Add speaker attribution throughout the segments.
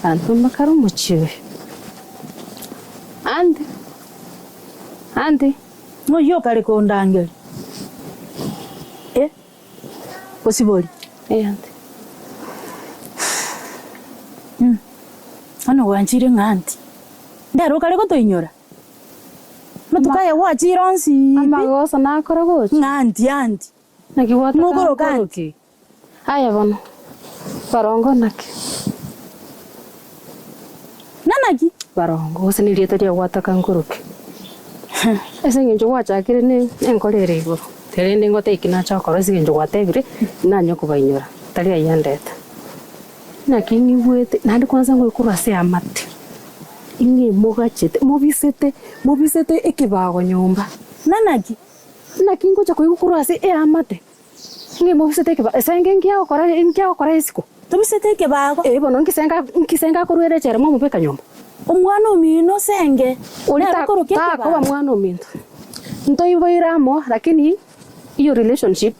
Speaker 1: Abanto mbakare omochie oyo. Aunty, aunty.
Speaker 2: Ng'oyio okare kondangeria? Eh, Bosibori.
Speaker 1: Eh, aunty.
Speaker 2: Bono gwanchire ng'a aunty, ndero okare gotoinyora? Amatuko aya gwachire onsi pi.
Speaker 1: Amagoso nakora gocha.
Speaker 2: Ng'a aunty, aunty.
Speaker 1: Naki gwataka
Speaker 2: Mokoroka aunty.
Speaker 1: nkoroke? Aye bono, barongo naki?
Speaker 2: Nanaki?
Speaker 1: Barongo, gose nerieta ria gwataka nkoroke? Ase eng'encho gwachakire ne enkoro ere igoro, erinde ngote eki nacha gokora ase eng'encho gwatebire, nanye kobainyora, tari ayio andeta. Naki ng'igwete, naende kwanza ngoikorwa ase eamate, ing'e mogachete, mobisete, mobisete ekebago nyomba.
Speaker 2: Nanaki?
Speaker 1: Naki ngocha koigwa korwa ase eamate? Ng'ai mobisete ekebago? Esenge nki agokora nki agokora isiko?
Speaker 2: Tobisete ekebago.
Speaker 1: Ee bono nki senge nki senge akoruera echela mwamobeka nyomba?
Speaker 2: Omwana omino senge
Speaker 1: Oria
Speaker 2: nere
Speaker 1: ta
Speaker 2: okorokia
Speaker 1: takoba
Speaker 2: ekebago.
Speaker 1: mwana ominto. Ntoiboire amo lakini iyo relationship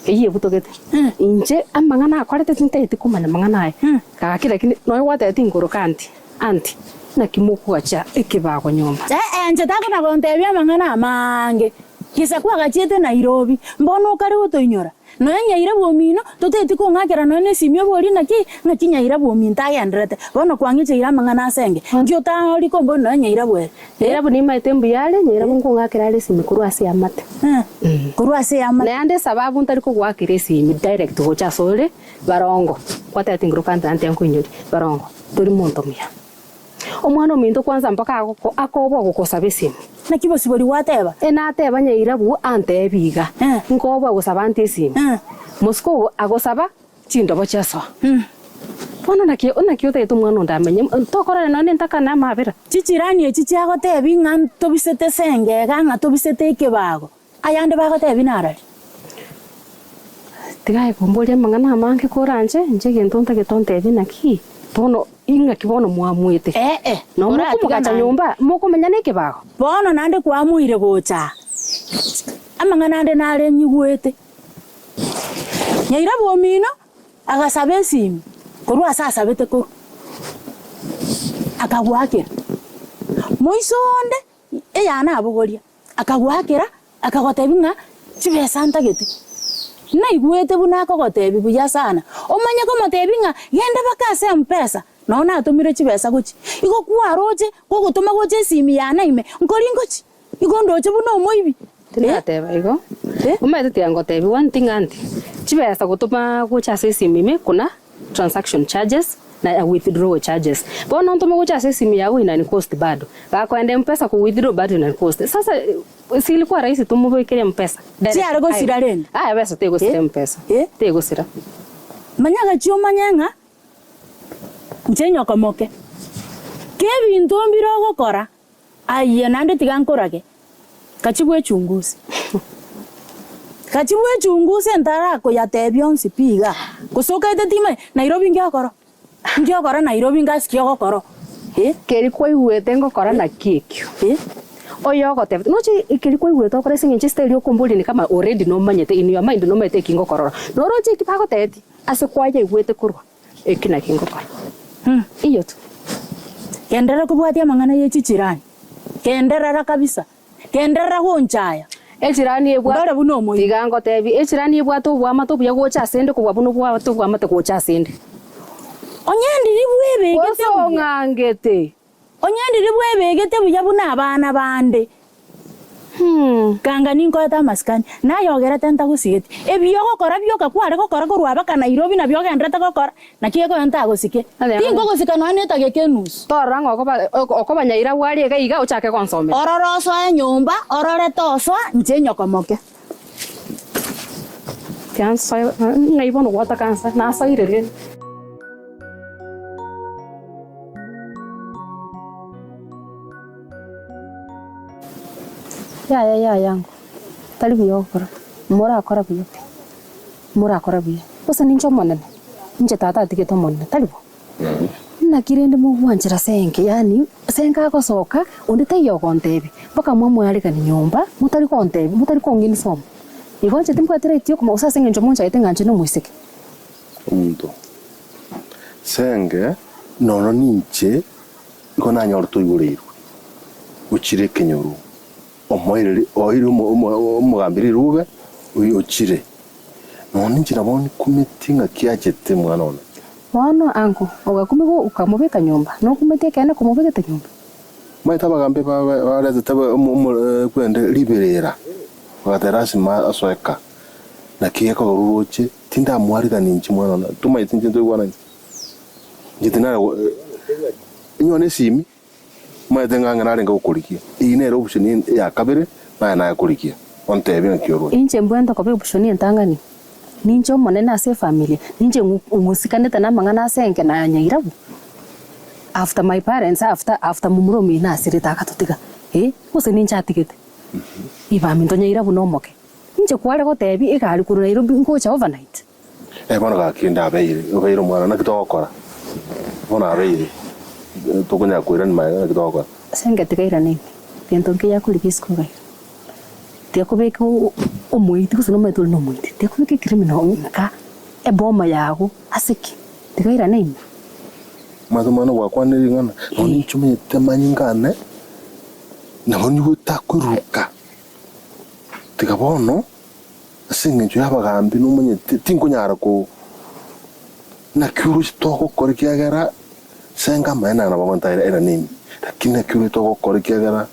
Speaker 1: eyio ebutogete. Inche amang'ana akorete tintageti komanya mang'ana aya. Gaki lakini nonya gwatebeti nkoroka aunty, aunty naki mokogacha ekebago nyomba?
Speaker 2: Ee inche takona gontebia amang'ana amange. Gesaku agachiete Nairobi, mbono okare gotoinyora? Nonya nyaira bw'omino, toteti kong'akera nonya nesimi oborie naki, ng'aki nyaira bw'ominto agenderete. Bono kwang'icheire amang'ana ase enke, nki otaori komboria nonya nyaira bwere?
Speaker 1: Nyaira buna imaete mbuya are, nyaira buna nkong'akera are esimi korwa ase eamate.
Speaker 2: Korwa ase eamate.
Speaker 1: Naende esababu ntari kogoakera esimi direct gocha ase ore, barongo, kwatebeti nkoroka ante ante nkoinyorie, barongo, tori monto muya. Omwana ominto kwanza mpaka agoko akoboa gokosaba esimi.
Speaker 2: Naki bosibori gwateba?
Speaker 1: E nateba nyairabu antebi iga, nkoboa gosaba ante esimi. Mosike ogo agosaba chindobo chiasoa. Bono naki naki otagete omwana onde amenye tokorora nonya nentakana amabera.
Speaker 2: Chichirani echi chiagotebi ng'a ntobisete senge iga ng'a tobisete ekebago. Ayande bagotebi narari.
Speaker 1: Tiga aye komboria amang'ana amange koranche, inche egento ntagete ontebie naki, bono ing'aki bono mwamuete?
Speaker 2: Ee,
Speaker 1: Nabo
Speaker 2: oratiga
Speaker 1: mokomogacha
Speaker 2: naende.
Speaker 1: nyomba, mokomenya nekebago?
Speaker 2: Bono naende kwamuire gocha aa, amang'ana ande nare nyigwete. Nyairabu omino agasaba esimi korwa ase asabete korwa, akagoakera. Moiso onde eyane abogoria. Akagoakera, akagotebia ng'a chibesa ntagete. Naigwete buna akogotebia buya sana. Omanye komotebia ng'a genda baka ase mpesa, noo natomire chibesa gochia. Igo kwaroche kogotoma gocha esimi yane ime, nkori ngochi? Igo ndoche buna omoibi.
Speaker 1: Tindateba igo, omanyete tiga ngotebia one thing aunty, chibesa gotoma gocha ase esimi ime kuna transaction charges na withdrawal charges. Bono ntome gocha ase esimu yago inani cost bado. Gakoenda mpesa ko withdraw bado inani cost. Sasa si ilikuwa rahisi tomobekere mpesa direct
Speaker 2: Chiare gosira rende?
Speaker 1: Aya besa tegosira mpesa.
Speaker 2: Eh?
Speaker 1: Tegosira.
Speaker 2: Manya gachia omanye ng'a inche nyokomoke. Kebinto mbire ogokora. Aye naende tiga nkorage, gachia bwechungusi. Gachia bwechungusi ntarakoyatebia onsi pi igaa. Gose okaete timanyeti, Nairobi nki okoro? Nki okora Nairobi ngasi ki ogokora oo? Eh?
Speaker 1: Keri kwaigwete ngokora naki ekio?
Speaker 2: Eh?
Speaker 1: Oyo ogoteba, noche ekeri kwaigwete okora ase eng'encho esitari okomboria ni kama already nomanyete in your mind nomanyete eki ngokorora. Noroche eki bagotebetie ase kwayaigwete korwa. Eki nakio ngokora. Eyio tu.
Speaker 2: Genderera kobwatia amang'ana ye chichirani, genderera kabisa, genderera gonchaya.
Speaker 1: Echirani ebwate,
Speaker 2: Ndore buna omoibi.
Speaker 1: Tiga ngotebie, echirani ebwate oboamate obuya gocha asende kobua buna obwate oboamate gocha asende.
Speaker 2: Onye ndiri bwebegete
Speaker 1: Gose
Speaker 2: buya.
Speaker 1: ong'angete.
Speaker 2: Onye ndiri bwebegete buya buna abana bande. Kanga ninkoete amasikani, naye ogerete ntagosigeti. Ebi ogokora bioka kware gokora korwa abaka Nairobi nabio ogenderete gokora, naki ekonya ntagosike. Tinkogosika nonya netageka enusu.
Speaker 1: Torora ng'a okoba okoba nyairabu aria iga iga ochake gonsomera.
Speaker 2: Orore osoe nyomba, orore tosoa inche nyokomoke.
Speaker 1: Tiansoe ng'ai bono gwataka nsa nasoire rende. Yaya yaya ango, tari buya ogokora, morakora buya pi, morakora buya. Gose ninche omonene, inche tata atigete omonene, tari bo? Naki rende mogwanchera senke, yaani senke agosoka, onde taiyo ogontebia, mpaka mwamwaregania nyomba, motari gontebia, motari kong'inform. Igo inche timbwati right yokomanya gose ase eng'encho monchaete ng'a inche nomoiseke.
Speaker 3: Omonto, senge. Nono ninche igo nanyorete oiboreirwe, ochire ekenyoro, omoireri oeire omogambi rirube, oyo ochire. Nono inche nabo nkumeti ng'aki achete mwana one.
Speaker 1: Bono ango ogakumigwa okamobeka nyomba, nokumeti ekeene komobegete nyomba.
Speaker 3: Omanyete abagambi baretete kwende riberera, bagateba lasima asoe ka, naki gekoba roche, tindamwarigania inche mwana one, tomanyeti inche ntoigwanani. Inche tinare inyore nesimi, omanyete ng'a ang'e narenge gokorigia, eyio nere option ya kabere naye naye korigia, ontebie naki oroche.
Speaker 1: Inche mbwente koba option entang'ani, ninche omonene ase efamilia, ninche ng'usikanete namang'ana ase enke na nyairabu, after my parents, after after momura omino asirete agatotiga, eh, gose ninche atigete, ibaminto nyairabu nomoke, inche kware gotebia egari korwa Nairobi ngocha overnight.
Speaker 3: Eh, bono gaki ndabeire, obeire omwana, naki togokora? Bono abeire, tokonyara koirania magega, naki togokora?
Speaker 1: Ase engencho tigairana ime, gento nkeya korigia isiko iga iga. Tiakobeka omoiti gose nomanyete ore nomoiti, tiakobeka ecriminal nka eboma yago ase ki? Tigairana ime.
Speaker 3: Omanyete omwana gwakwanire ring'ana, nonya inche omanyete amanyinga ane, nabo nigo takoiruruka. Tiga bono. Ase engencho y'abagaambi nomanyete tinkonyara ko naki oroche togokora ekiagera senga amaene aya nabo agontera era nemi, lakini naki oroche togokora ekiagera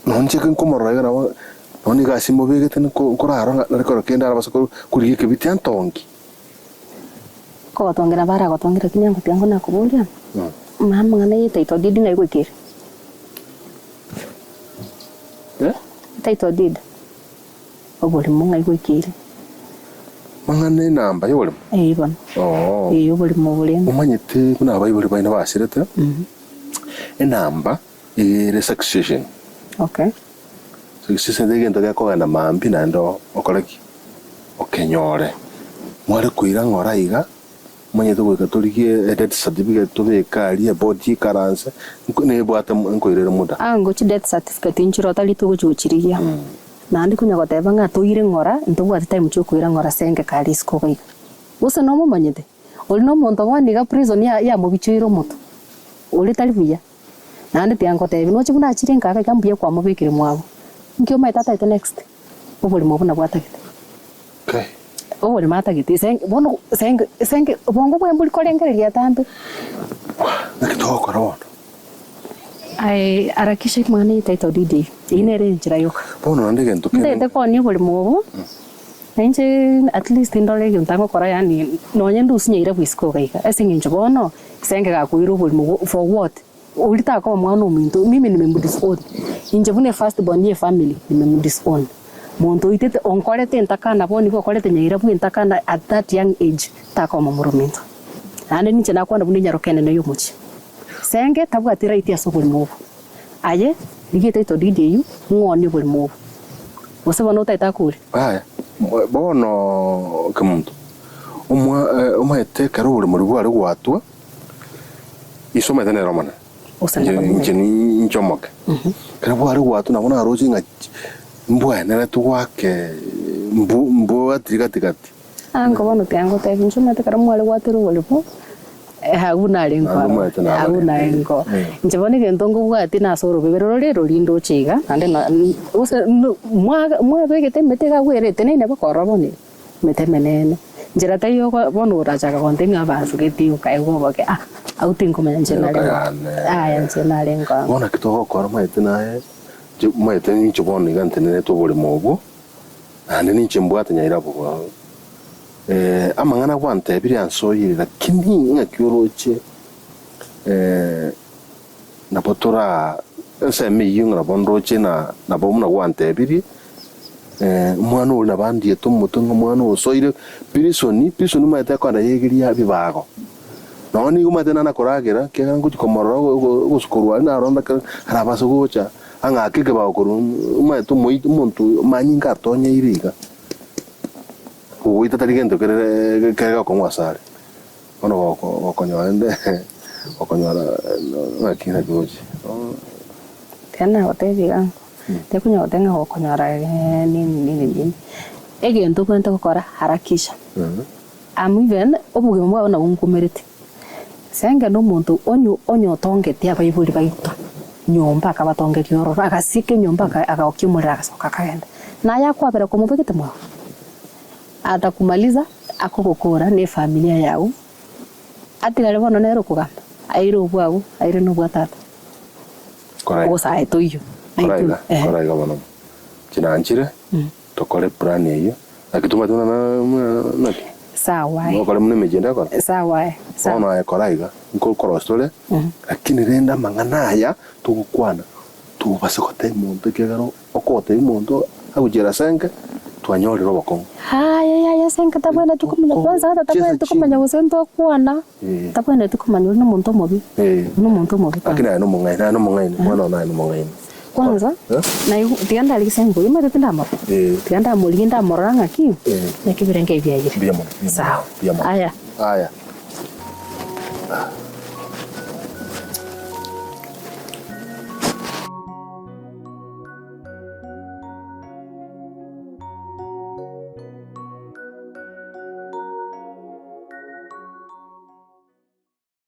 Speaker 3: nonye inche nkomorora iga nabo nonye egasi mobegete nkorara ng'a nari kero kende arabase korigia ekebiti antongi.
Speaker 1: Kogotongera baragotongera lakini angotiga ngo nakoboria, mama amang'ana ye title deed ng'ai goikire? Title deed. Oborimo ng'ai goikeire?
Speaker 3: Mang'ana enamba y'oborimo?
Speaker 1: Ee bono.
Speaker 3: Oo.
Speaker 1: Ee oborimo borende.
Speaker 3: Omanyete buna abaibori baino basirete, enamba ere succession.
Speaker 1: Okay.
Speaker 3: Succession egento gekogenda mambia naende okore ki? Okenyore. Mware koira ng'ora iga, omanyete goika torigie e death certificate tobeke aria ebodi ikaranse, nebwate nkoirere muda.
Speaker 1: Ango chi death certificate nchire otari togochi gochirigia. Naende konya goteba ng'a toire ng'ora, ntobwati time chiokoira ng'ora ase engeka aria isiko iga iga. Gose nomomanyete? Oria nomonto bono iga prison ya yamobichoire omoto, oria tari buya. Naende tiga ngotebi, noche buna achire nka iga iga mbuya kwamobekire mwabo. Nki omanyete atagete next? Oborimo buna bwatagete. Oborimo atagete ase bono ase ase obongo bwaye mbori korengereria atambe.
Speaker 3: Naki togokora bono?
Speaker 1: Aye harakisha ring'ana eri title deed eyio, eyio nere enchera yoka.
Speaker 3: Bono naende egento kende.
Speaker 1: Ntagete koonia oborimo obo, na inche at least ndore egento ngokora yaani nonye ndusie nyaira bwa isiko iga iga, ase eng'encho bono, ase ngegakoira oborimo obo for what? Oria takoba omwana ominto, mimi nimemdisown, inche buna efirst born ye efamily nimemdisown. Monto oitete onkorete entakana bono igo okorete nyaira bwa entakana at that young age, takoba momura ominto. Naende ninche nakwana buna enyaroka enene y'omochie. Senge tabwati right ase oborimo obo. Aye rigia etitle deed eyio ng'oonie oborimo obo. Gose bono otagete akore?
Speaker 3: Yaya, bono kemonto, omwa omaete ekero oboremo riria bware goatwa, iso omanyete nere omonene,
Speaker 1: Gose
Speaker 3: inche
Speaker 1: nabo
Speaker 3: inche ninche omoke. Ekero bware goatwa nabo naroche ng'a mbwenerete goake mbu mbwatiri gati gati.
Speaker 1: Ango bono tiga ngotebi inche omanyete ekero mware gwatera oborimo, agwo narenge
Speaker 3: Naende
Speaker 1: ororo,
Speaker 3: omanyete
Speaker 1: agwo
Speaker 3: nabarendire.
Speaker 1: narenge oo. Inche bono egento nkobwatia nase orobebe rore rori ndoche iga, naende na gose mwa mwabegete emete iga agwo ere eteneine boka ororo bono iga, emete emenene. Nchera taiyo oko bono orachaka gontebia ng'a abasugeti okaigwa oboke ah, agwo tinkomanya inche
Speaker 3: Eroka
Speaker 1: narenge
Speaker 3: yane.
Speaker 1: yaya inche narenge oo.
Speaker 3: Bono naki togokora omanyete naye, inche omanyete ninche bono iga ntenerete oboremo obwo. Naende ninche mbwate nyairabu amang'ana gwantebirie ansoyire, lakini ng'aki oroche nabo tora ensemo eyio ng'a nabo ndoche na nabo buna gwantebirie, omwana oria nabo andiete omotwe ng'a omwana osoire prison, prison omanyete akoenda yegeria ebibago. Nonya nigo omanyete nana koragera, ekiagera ngochia komorora ogosukorwa aria narora ndakera arabase gocha. Ang'ake ekebao korwa omanyete omoiti omonto oyo manyinga atonyeire iga, ogoita tari gento kere kere gokong'u asare. Bono goko gokonyora rende gokonyora ng'aki naki gochia.
Speaker 1: Ekero nagotebia iga tikonyara goteba ng'a gokonyora nini nini nini, egento obwenerete gokora harakisha. Am even obogima bwao nabwo nkomerete. Senge nomonto onye onye otongeti abaibori baito nyomba akabatongeria ororo, agasieka enyomba aka agaokia omorero agasoka akagenda. Naye akwabera komobegete mwao, atakumaliza akogokora na efamilia yago, atigare bono nere okogamba, aire obwago, aire na obwa tata.
Speaker 3: Kora iga.
Speaker 1: Ogosae toiyo.
Speaker 3: Kora iga, kora iga bono. Inche nanchire, tokore plan eyio, naki tomanyete buna na buna naki?
Speaker 1: Sawa aye.
Speaker 3: Nokore buna emechie ende ekora?
Speaker 1: Sawa aye. Sawa.
Speaker 3: Bono aye kora iga, nkokorosia tore, lakini rende amang'ana aya togokwana, tobase gotebia monto ekiagera okotebia monto agochiera senke, twanyorire obokong'u.
Speaker 1: Aye yaya senke tabwenereti komanya kwanza ata tabwenereti komanya gose ntokwana, tabwenereti komanya oria nomonto omobe, nomonto omobe kwanza.
Speaker 3: Lakini aye nomong'aini, aye nomong'aini, omwana one aye nomong'aini.
Speaker 1: Kwanza, naigwa tiga ndarigie senke oyio omanyete tindamorora, tiga ndamorigie ndamorora ng'aki, naki ebirengo ebi biayire.
Speaker 3: Mbuya mono, mbuya mono,
Speaker 1: Sawa,
Speaker 3: mbuya mono.
Speaker 1: aya.
Speaker 3: Aya.